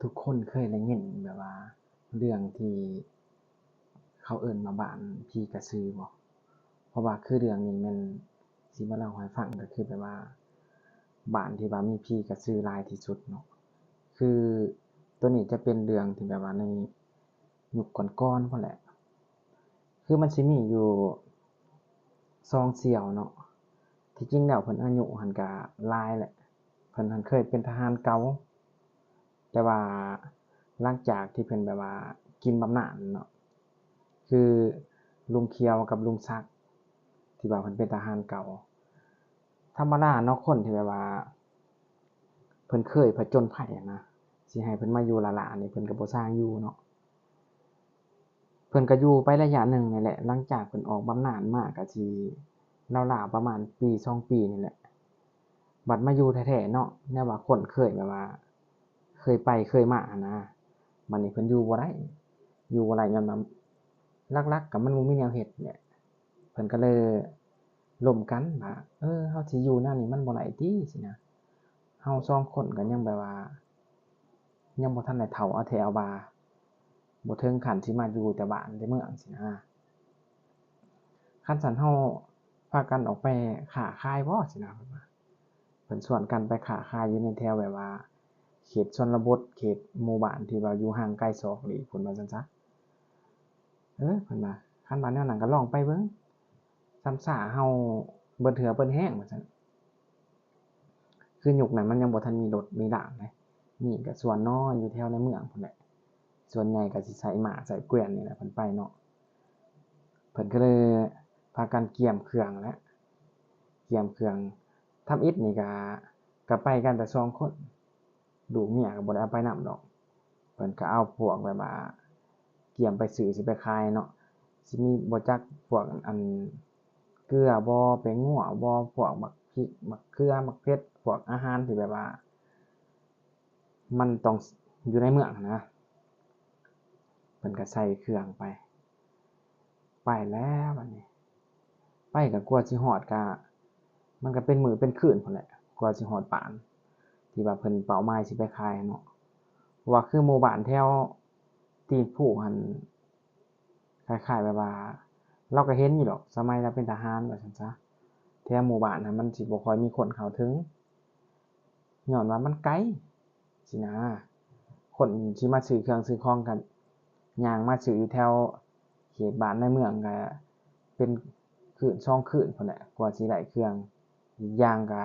ທຸກຄົນເຄີຍໄດ້ຍິນແບບວ່າເລື່ອງທີ່ເຂົາເອີ້ນວ່າບ້ານຜີກະສືບໍ່? ເພາະວ່າຄືເລື່ອງນີ້ແມ່ນຊິມາເລົ່າໃຫ້ຟັງ ກໍຄືແບບວ່າບ້ານທີ່ວ່າມີຜີກະສືຫຼາຍທີ່ສຸດເນາະ. ຄືໂຕນີ້ຈະເປັນເລື່ອງທີ່ແບບວ່າໃນຍຸກກ່ອນໆພຸ້ນແຫຼະ. ຄືມັນຊິມີຢູ່ສອງສ່ຽວເນາະ, ທີ່ຈິງແລ້ວເພິ່ນອາຍຸຫັ້ນກະຫຼາຍແຫຼະ, ເພິ່ນຫັ້ນເຄີຍເປັນທະຫານເກົ່າ ແຕ່ວ່າຫຼັງຈາກທີ່ເພິ່ນແບບວ່າກິນບຳນານເນາະ, ຄືລຸງຂຽວກັບລຸງສັກ ທີ່ວ່າເພິ່ນເປັນທະຫານເກົ່າ. ທຳມະດາເນາະ ຄົນທີ່ແບບວ່າເພິ່ນເຄີຍຜະຈົນໄພຫັ້ນນະ ຊິໃຫ້ເພິ່ນມາຢູ່ລ້າໆນີ້ ເພິ່ນກໍບໍ່ຊ່າງຢູ່ເນາະ. ເພິ່ນກໍຢູ່ໄປໄລຍະໜຶ່ງນີ້ແຫຼະ, ຫຼັງຈາກເພິ່ນອອກບຳນານມາກໍຊິລາວໆປະມານປີສອງປີນີ້ແຫຼະ, ບັດມາຢູ່ແທ້ໆເນາະ ແນວວ່າຄົນເຄີຍແບບວ່າເຄີຍໄປເຄີຍມາຫັ້ນນະ, ບັດນີ້ເພິ່ນຢູ່ບໍ່ໄດ້ ຢູ່ບໍ່ໄດ້ ຍ້ອນວ່າຫຼັກໆກໍມັນບໍ່ມີແນວເຮັດແຫຼະ. ເພິ່ນກໍເລີຍລົມກັນວ່າ ເອີ ເຮົາຊິຢູ່ແນວນີ້ມັນບໍ່ໄດ້ຕິ ຊີ້ນະ, ເຮົາສອງຄົນກໍຍັງແບບວ່າ ຍັງບໍ່ທັນໄດ້ເຖົ້າເອົາແທ້ເອົາວ່າ ບໍ່ເຖິງຂັ້ນຊິມາຢູ່ແຕ່ບ້ານແຕ່ເມືອງຊີ້ນະ. ຄັນຊັ້ນເຮົາພາກັນອອກໄປຄ້າຂາຍບໍ ຊີ້ນະ ເພິ່ນວ່າ. ເພິ່ນຊວນກັນໄປຄ້າຂາຍຢູ່ໃນແຖວແບບວ່າເຂດຊົນນະບົດ ເຂດໝູ່ບ້ານທີ່ວ່າຢູ່ຫ່າງໄກສອກຫຼີກພຸ້ນ ວ່າຊັ້ນຊະ. ເອີ ເພິ່ນວ່າ ຄັນວ່າແນວນັ້ນກໍລອງໄປເບິ່ງ, ຊ່ຳຊາເຮົາເບິດເຫື່ອເບິດແຮງ ວ່າຊັ້ນ. ຄືຍຸກນັ້ນມັນຍັງບໍ່ທັນມີລົດມີລາງເດ້, ມີກໍສ່ວນນ້ອຍຢູ່ແຖວໃນເມືອງພຸ້ນແຫຼະ, ສ່ວນໃຫຍ່ກໍຊິໃຊ້ມ້າໃຊ້ແກວ່ນນີ້ແຫຼະເພິ່ນໄປເນາະ. ເພິ່ນກໍເລີຍພາກັນກຽມເຄື່ອງແຫຼະ, ກຽມເຄື່ອງ. ທຳອິດນີ້ກໍ ກໍໄປກັນແຕ່ສອງຄົນ, ລູກເມຍກໍບໍ່ໄດ້ເອົາໄປນຳດອກ. ເພິ່ນກໍເອົາພວກແບບວ່າກຽມໄປຊື້ຊິໄປຂາຍເນາະ, ຊິມີບໍ່ຈັກພວກອັນເກືອບໍ ແປ້ງນົວບໍ ພວກໝາກພິກ ໝາກເຂືອ ໝາກເຜັດ ພວກອາຫານທີ່ແບບວ່າມັນຕ້ອງຢູ່ໃນເມືອງຫັ້ນນະ. ເພິ່ນກໍໃສ່ເຄື່ອງໄປ ໄປແລ້ວບັດນີ້ ໄປກໍກວ່າຊິຮອດກໍ ມັນກໍເປັນມື້ເປັນຄືນພຸ້ນແຫຼະ ກວ່າຊິຮອດບ້ານທີ່ວ່າເພິ່ນເປົ້າໝາຍຊິໄປຂາຍເນາະ. ເພາະວ່າຄືໝູ່ບ້ານແຖວຕີນພູຫັ້ນ ຄ້າຍໆແບບວ່າ ລາວກໍເຫັນຢູ່ດອກ ສະໄໝລາວເປັນທະຫານ ວ່າຊັ້ນຊະ, ແຖວໝູ່ບ້ານຫັ້ນມັນຊິບໍ່ຄ່ອຍມີຄົນເຂົ້າເຖິງ ຍ້ອນວ່າມັນໄກຊີ້ນະ. ຄົນຊິມາຊື້ເຄື່ອງຊື້ຂອງກໍຍ່າງມາຊື້ຢູ່ແຖວເຂດບ້ານໃນເມືອງກໍເປັນຄືນສອງຄືນພຸ້ນແຫຼະ ກວ່າຊິໄດ້ເຄື່ອງ. ອີກຢ່າງກໍ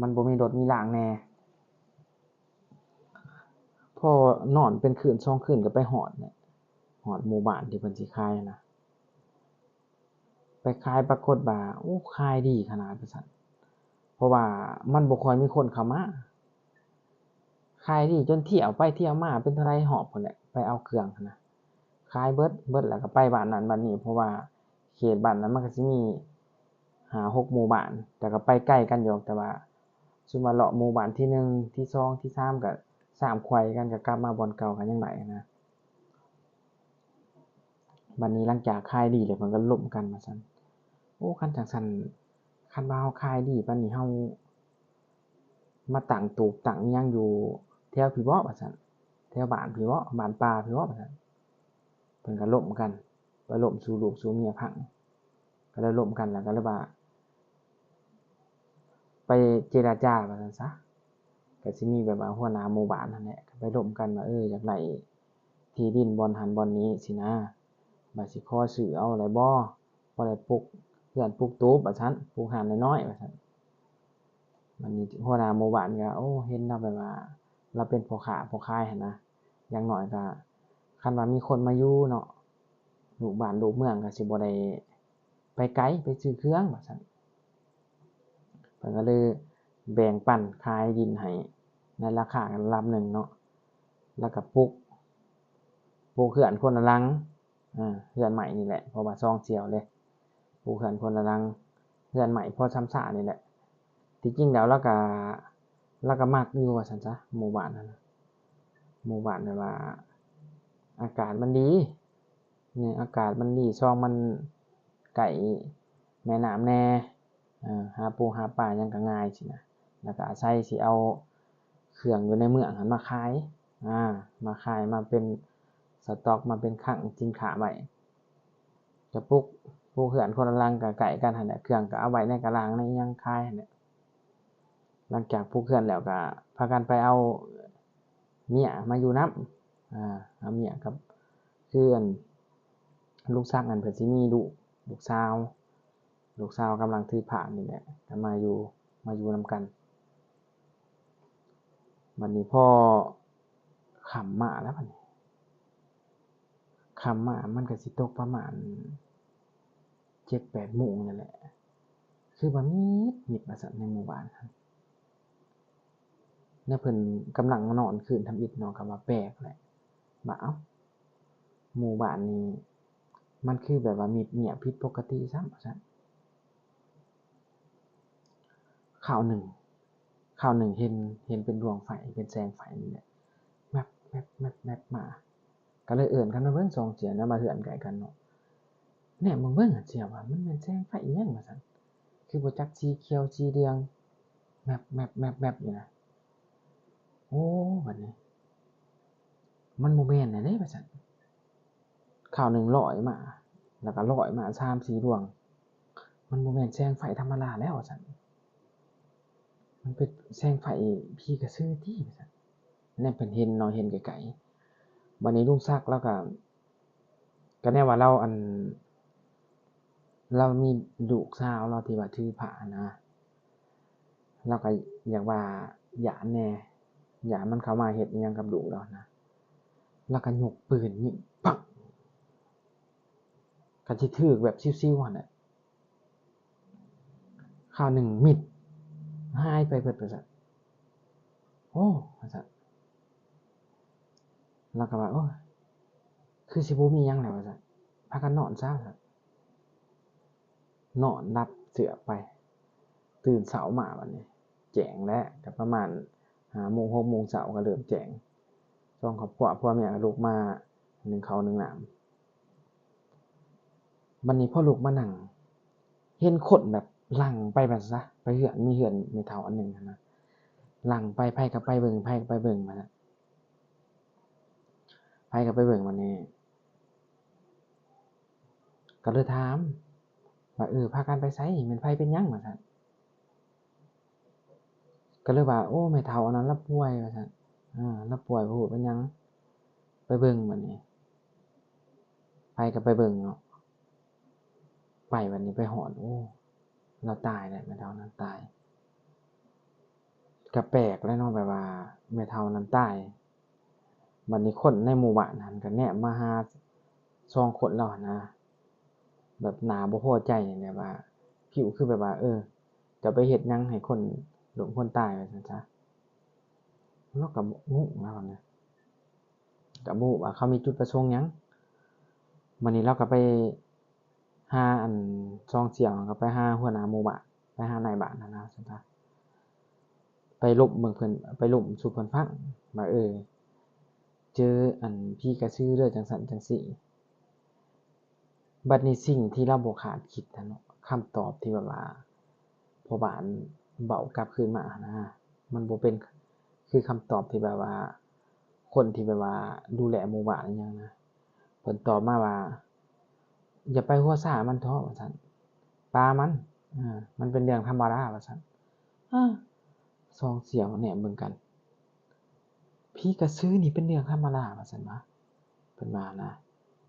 ມັນບໍ່ມີລົດມີລາງແດ່, ພໍນອນເປັນຄືນສອງຄືນກໍໄປຮອດແຫຼະ, ຮອດໝູ່ບ້ານທີ່ເພິ່ນຊິຂາຍນະ. ໄປຂາຍປາກົດວ່າ ໂອ້ ຂາຍດີຂະໜາດວ່າຊັ້ນ, ເພາະວ່າມັນບໍ່ຄ່ອຍມີຄົນເຂົ້າມາ. ຂາຍດີຈົນທ່ຽວໄປທ່ຽວມາເປັນເທົ່າໃດຮອບພຸ້ນແຫຼະ ໄປເອົາເຄື່ອງຫັ້ນນະ. ຂາຍເບິດ ເບິດແລ້ວກໍໄປບ້ານນັ້ນບ້ານນີ້ ເພາະວ່າເຂດບ້ານນັ້ນມັນກໍຊິມີຫ້າຫົກໝູ່ບ້ານ ແຕ່ກໍໄປໄກກັນຢູ່ດອກ, ແຕ່ວ່າສົມມຸດວ່າເລາະໝູ່ບ້ານທີໜຶ່ງ ທີສອງ ທີສາມ ກໍຊາມໄຂວ້ກັນ ກໍກັບມາບ່ອນເກົ່າກໍຍັງໄດ້ນະ. ບັດນີ້ຫຼັງຈາກຂາຍດີແລ້ວ ເພິ່ນກໍລົມກັນວ່າຊັ້ນ, ໂອ້ ຄັນຈັ່ງຊັ້ນ ຄັນວ່າເຮົາຂາຍດີປານນີ້ ເຮົາມາຕັ້ງຕູບຕັ້ງອີ່ຫຍັງຢູ່ແຖວພີ້ເບາະ ວ່າຊັ້ນ, ແຖວບ້ານພີ້ເບາະ ບ້ານປ່າພີ້ເບາະ ວ່າຊັ້ນ. ເພິ່ນກໍລົມກັນ ໄປລົມສູ່ລູກສູ່ເມຍຟັງ, ກໍເລີຍລົມກັນ ແລ້ວກໍເລີຍວ່າ ໄປເຈລະຈາວ່າຊັ້ນຊະ, ກໍຊິມີແບບວ່າຫົວໜ້າໝູ່ບ້ານຫັ້ນແຫຼະ ກໍໄປລົມກັນວ່າ ເອີ ຢາກໄດ້ທີ່ດິນບ່ອນຫັ້ນບ່ອນນີ້ຊີ້ນະ, ວ່າຊິຂໍຊື້ເອົາໄດ້ບໍ່ ພໍໄດ້ປຸກເຮືອນປຸກຕູບວ່າຊັ້ນ, ປຸກຮ້ານນ້ອຍໆວ່າຊັ້ນ. ບັດນີ້ຫົວໜ້າໝູ່ບ້ານກໍ ໂອ້ ເຫັນລາວແບບວ່າ ລາວເປັນພໍ່ຄ້າພໍ່ຂາຍຫັ້ນນະ, ຢ່າງໜ້ອຍກໍ ຄັນວ່າມີຄົນມາຢູ່ເນາະ ລູກບ້ານລູກເມືອງກໍຊິບໍ່ໄດ້ໄປໄກໄປຊື້ເຄື່ອງວ່າຊັ້ນ. ເພິ່ນກໍເລີຍແບ່ງປັນຂາຍດິນໃຫ້ໃນລາຄາລະດັບໜຶ່ງເນາະ, ແລ້ວກໍປຸກ ປຸກເຮືອນຄົນລະຫຼັງ, ເຮືອນໄມ້ນີ້ແຫຼະ ເພາະວ່າສອງສ່ຽວເດ້, ປຸກເຮືອນຄົນລະຫຼັງ ເຮືອນໄມ້ພໍຊຳຊານີ້ແຫຼະ. ທີ່ຈິງແລ້ວລາວກະ ລາວກະມັກຢູ່ວ່າຊັ້ນຊະ ໝູ່ບ້ານຫັ້ນນະ, ໝູ່ບ້ານແບບວ່າອາກາດມັນດີ, ໜຶ່ງອາກາດມັນດີ, ສອງມັນໃກ້ແມ່ນ້ຳແດ່, ຫາປູຫາປາຫຍັງກະງ່າຍຊີ້ນະ, ແລ້ວກະອາໄສຊິເອົາເຄື່ອງຢູ່ໃນເມືອງຫັ້ນມາຂາຍ. ອາ ມາຂາຍ ມາເປັນສະຕັອກ ມາເປັນຄັງສິນຄ້າໄວ້. ກະປຸກ ປຸກເຮືອນຄົນລະຫຼັງ ກະໃກ້ກັນຫັ້ນແຫຼະ ເຄື່ອງກະເອົາໄວ້ໃນກະລາງໃນອີ່ຫຍັງຂາຍຫັ້ນແຫຼະ. ຫຼັງຈາກປຸກເຮືອນແລ້ວກະພາກັນໄປເອົາເມຍມາຢູ່ນຳ ອາ ເອົາເມຍກັບ ຄືອັນ ລຸງສັກນັ້ນເພິ່ນຊິມີລູກ ລູກສາວ ລູກສາວກຳລັງຖືພານີ້ແຫຼະ ກະມາຢູ່ ມາຢູ່ນຳກັນ. ບັດນີ້ພໍຄ່ຳມາແລ້ວ ບັດນີ້ຄ່ຳມາ ມັນກະຊິຕົກປະມານເຈັດແປດໂມງນີ້ແຫຼະ ຄືວ່າມິດ ມິດວ່າຊັ້ນ ໃນໝູ່ບ້ານຫັ້ນ. ແລ້ວເພິ່ນກຳລັງນອນຄືນທຳອິດເນາະ ກະວ່າແປກແຫຼະ ວ່າ ເອົ້າ ໝູ່ບ້ານນີ້ມັນຄືແບບວ່າມິດງຽບຜິດປົກກະຕິຊ້ຳ ວ່າຊັ້ນ. ຄາວໜຶ່ງ ຄາວໜຶ່ງເຫັນ ເຫັນເປັນດວງໄຟ ເປັນແສງໄຟນີ້ແຫຼະ ແມັບ ແມັບ ແມັບ ແມັບມາ ກະເລີຍເອີ້ນກັນມາເບິ່ງສອງສ່ຽວນະ ວ່າເຮືອນໃກ້ກັນເນາະ ແນມມາເບິ່ງ ສ່ຽວວ່າມັນແມ່ນແສງໄຟອີ່ຫຍັງ ວ່າຊັ້ນ ຄືບໍ່ຈັກສີຂຽວສີເຫຼືອງ ແມັບ ແມັບ ແມັບ ແມັບຢູ່ນະ. ໂອ້ ບັດນີ້ມັນບໍ່ແມ່ນແລ້ວເດ້ ວ່າຊັ້ນ. ຄາວໜຶ່ງລອຍມາ ແລ້ວກະລອຍມາສາມສີ່ດວງ ມັນບໍ່ແມ່ນແສງໄຟທຳມະດາແລ້ວ ວ່າຊັ້ນ ມັນເປັນແສງໄຟຜີກະສືຕິ ວ່າຊັ້ນ. ແນມເພິ່ນເຫັນເນາະ ເຫັນໄກໆ. ບັດນີ້ລຸງສັກລາວກະ ກະແນວວ່າລາວ ອັນ ລາວມີລູກສາວລາວທີ່ວ່າຖືພານະ ລາວກະຢາກວ່າຢ້ານແດ່ ຢ້ານມັນເຂົ້າມາເຮັດອີ່ຫຍັງກັບລູກລາວນະ ລາວກະຍົກປືນຍິງ ປັງ ກະຊິຖືກແບບຊິວໆຫັ້ນແຫຼະ. ຄາວໜຶ່ງມິດ ຫາຍໄປເບິດ ວ່າຊັ້ນ. ໂອ້ ວ່າຊັ້ນ ລາວກະວ່າ ໂອ້ຍ ຄືຊິບໍ່ມີຫຍັງແລ້ວ ວ່າຊັ້ນ ພາກັນນອນຊະ ວ່າຊັ້ນ. ນອນຫຼັບເຊືອບໄປ ຕື່ນເຊົ້າມາບັດນີ້ແຈ້ງແລ້ວ ກະປະມານຫ້າໂມງ ຫົກໂມງເຊົ້າກະເລີ່ມແຈ້ງ. ສອງຄອບຄົວ ຜົວເມຍກະລຸກມາ ໜຶ້ງເຂົ້າໜຶ້ງນ້ຳ. ບັດນີ້ພໍລຸກມານັ່ງ ເຫັນຄົນແບບຫຼັ່ງໄປວ່າຊັ້ນຊະ ໄປເຮືອນ ມີເຮືອນແມ່ເຖົ້າອັນໜຶ່ງຫັ້ນນະ ຫຼັ່ງໄປ ໃຜກະໄປເບິ່ງ ໃຜກະໄປເບິ່ງວ່າຊັ້ນ ໃຜກະໄປເບິ່ງ. ບັດນີ້ກະເລີຍຖາມວ່າ ເອີ ພາກັນໄປໃສ ແມ່ນໃຜເປັນຫຍັງ ວ່າຊັ້ນ. ກະເລີຍວ່າ ໂອ້ ແມ່ເຖົ້າອັນນັ້ນລາວປ່ວຍ ວ່າຊັ້ນ ເອີ ລາວປ່ວຍ ບໍ່ຮູ້ເປັນຫຍັງ ໄປເບິ່ງ. ບັດນີ້ໃຜກະໄປເບິ່ງເນາະ ໄປ ບັດນີ້ໄປຮອດ ໂອ້ ລາວຕາຍແລ້ວ ແມ່ເຖົ້ານັ້ນຕາຍ. ກະແປກແຫຼະເນາະ ແບບວ່າແມ່ເຖົ້ານັ້ນຕາຍ ບັດນີ້ຄົນໃນໝູ່ບ້ານຫັ້ນກະແນມມາຫາສອງຄົນລາວຫັ້ນນະ ແບບໜ້າບໍ່ພໍໃຈ ແບບວ່າຜິວຄືແບບວ່າ ເອີ ເຈົ້າໄປເຮັດຫຍັງໃຫ້ຄົນລົ້ມຄົນຕາຍ ວ່າຊັ້ນຊະ. ລາວກະງງລາວນະ ກະບໍ່ຮູ້ວ່າເຂົາມີຈຸດປະສົງຫຍັງ. ບັດນີ້ລາວກະໄປຫາ ອັນ ສອງສ່ຽວ ກະໄປຫາຫົວໜ້າໝູ່ບ້ານ ໄປຫານາຍບ້ານຫັ້ນນະ ຊັ້ນຊະ ໄປລົມເບິ່ງເພິ່ນ ໄປລົມສູ່ເພິ່ນຟັງວ່າ ເອີ ເຈີ ອັນ ຜີກະສືເດີ ຈັ່ງຊັ້ນຈັ່ງຊີ້. ບັດນີ້ສິ່ງທີ່ລາວບໍ່ຄາດຄິດຫັ້ນເນາະ ຄຳຕອບທີ່ແບບວ່າພໍ່ບ້ານເວົ້າກັບຄືນມາຫັ້ນນະ ມັນບໍ່ເປັນຄືຄຳຕອບທີ່ແບບວ່າຄົນທີ່ແບບວ່າດູແລໝູ່ບ້ານອີ່ຫຍັງນະ ເພິ່ນຕອບມາວ່າ ຢ່າໄປຫົວຊາມັນເທາະ ວ່າຊັ້ນ ປາມັນ ເອີ ມັນເປັນເລື່ອງທຳມະດາ ວ່າຊັ້ນ. ເອີ ສອງສ່ຽວແນມເບິ່ງກັນ ຜີກະສືນີ້ເປັນເລື່ອງທຳມະດາ ວ່າຊັ້ນຫວາ ເພິ່ນວ່ານະ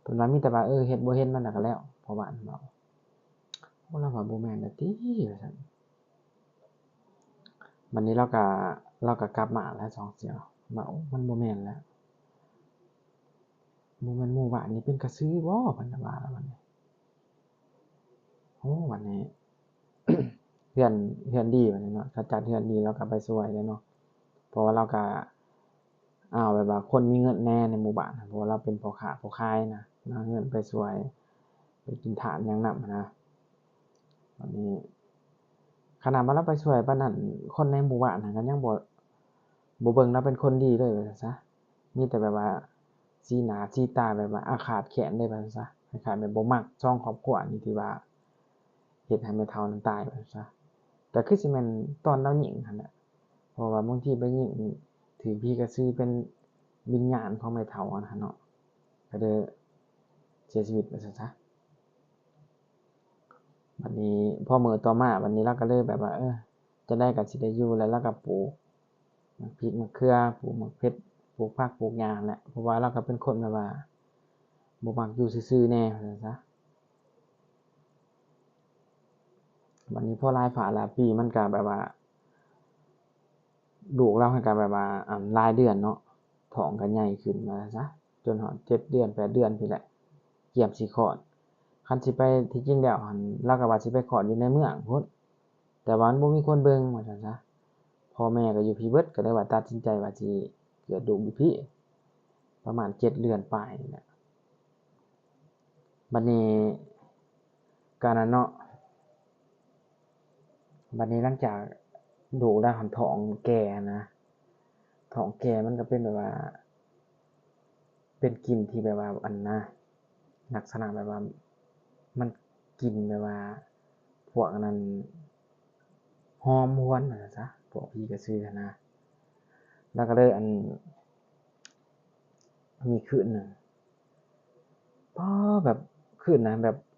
ເພິ່ນວ່າມີແຕ່ວ່າ ເອີ ເຮັດບໍ່ເຫັນມັນລະກະແລ້ວ ພໍ່ບ້ານເວົ້າ. ໂອ້ ລາວວ່າບໍ່ແມ່ນລະຕິ ວ່າຊັ້ນ. ບັດນີ້ລາວກະ ລາວກະກັບມາແລ້ວ ສອງສ່ຽວ ວ່າ ໂອ້ ມັນບໍ່ແມ່ນແລ້ວ ບໍ່ແມ່ນໝູ່ບ້ານນີ້ເປັນກະສືບໍ ເພິ່ນວ່າລະບັດນີ້. ໂອ້ ບັດນີ້ ເຮືອນ ເຮືອນດີບັດນີ້ເນາະ ເຂົາຈັດເຮືອນດີ ລາວກະໄປຊ່ວຍແຫຼະເນາະ ເພາະວ່າລາວກະ ອາ ແບບວ່າຄົນມີເງິນແດ່ໃນໝູ່ບ້ານ ເພາະວ່າລາວເປັນພໍ່ຄ້າພໍ່ຂາຍນະ ນຳເງິນໄປຊ່ວຍ ໄປກິນທານຫຍັງນຳຫັ້ນນະ. ບັດນີ້ຂະໜາດວ່າລາວໄປຊ່ວຍປານນັ້ນ ຄົນໃນໝູ່ບ້ານຫັ້ນກະຍັງບໍ່ ບໍ່ເບິ່ງລາວເປັນຄົນດີເລີຍ ວ່າຊັ້ນຊະ. ມີແຕ່ແບບວ່າສີໜ້າສີຕາແບບວ່າອາຄາດແຄ້ນເລີຍ ວ່າຊັ້ນຊະ ຄ້າຍໆແບບບໍ່ມັກສອງຄອບຄົວນີ້ທີ່ວ່າເຮັດໃຫ້ແມ່ເຖົ້ານັ້ນຕາຍ ວ່າຊັ້ນຊະ. ກະຄືຊິແມ່ນຕອນລາວຍິງຫັ້ນແຫຼະ ເພາະວ່າບາງທີໄປຍິງຖືກຜີກະສືເປັນ ວິນຍານຂອງແມ່ເຖົ້າຫັ້ນນະເນາະ ກໍເລີຍເສຍຊີວິດວ່າຊັ້ນຊະ. ບັດນີ້ພໍມື້ຕໍ່ມາ ບັດນີ້ລາວກໍເລີຍແບບວ່າ ເອີ ຈັ່ງໃດກໍຊິໄດ້ຢູ່ ແລ້ວລາວກໍປູກໝາກພິກໝາກເຂືອ ປູກໝາກເຜັດ ປູກຜັກປູກຫຍ້າຫັ້ນແຫຼະ ເພາະວ່າລາວກໍເປັນຄົນແບບວ່າບໍ່ມັກຢູ່ຊື່ໆແດ່ວ່າຊັ້ນຊະ. ບັດນີ້ພໍຫຼາຍຟ້າຫຼາຍປີ ມັນກໍແບບວ່າ ລູກລາວຫັ້ນກໍແບບວ່າ ອັນ ຫຼາຍເດືອນເນາະ ທ້ອງກໍໃຫຍ່ຂຶ້ນວ່າຊັ້ນຊະ ຈົນຮອດເຈັດເດືອນແປດເດືອນພຸ້ນແຫຼະ ກຽມຊິຄອດ. ຄັນຊິໄປ ທີ່ຈິງແລ້ວຫັ້ນ ລາວກໍວ່າຊິໄປຄອດຢູ່ໃນເມືອງພຸ້ນ ແຕ່ວ່າມັນບໍ່ມີຄົນເບິ່ງວ່າຊັ້ນຊະ ພໍ່ແມ່ກໍຢູ່ພີ້ເບິດ ກໍເລີຍວ່າຕັດສິນໃຈວ່າຊິເກີດລູກຢູ່ພີ້ ປະມານເຈັດເດືອນປາຍນີ້ແຫຼະ. ບັດນີ້ກະນັ້ນເນາະ ບັດນີ້ຫຼັງຈາກລູກລາວຫັ້ນທ້ອງແກ່ນະ ທ້ອງແກ່ມັນກໍເປັນແບບວ່າ ເປັນກິ່ນທີ່ແບບວ່າ ອັນນະ ລັກສະນະແບບວ່າ ມັນກິ່ນແບບວ່າ ພວກອັນນັ້ນ ຫອມຫວນວ່າຊັ້ນຊະ ພວກຜີກະສືຫັ້ນນະ. ລາວກໍເລີຍ ອັນ ມີຄືນໜຶ່ງ ປ້າ ແບບ ຄືນນະ ແບບ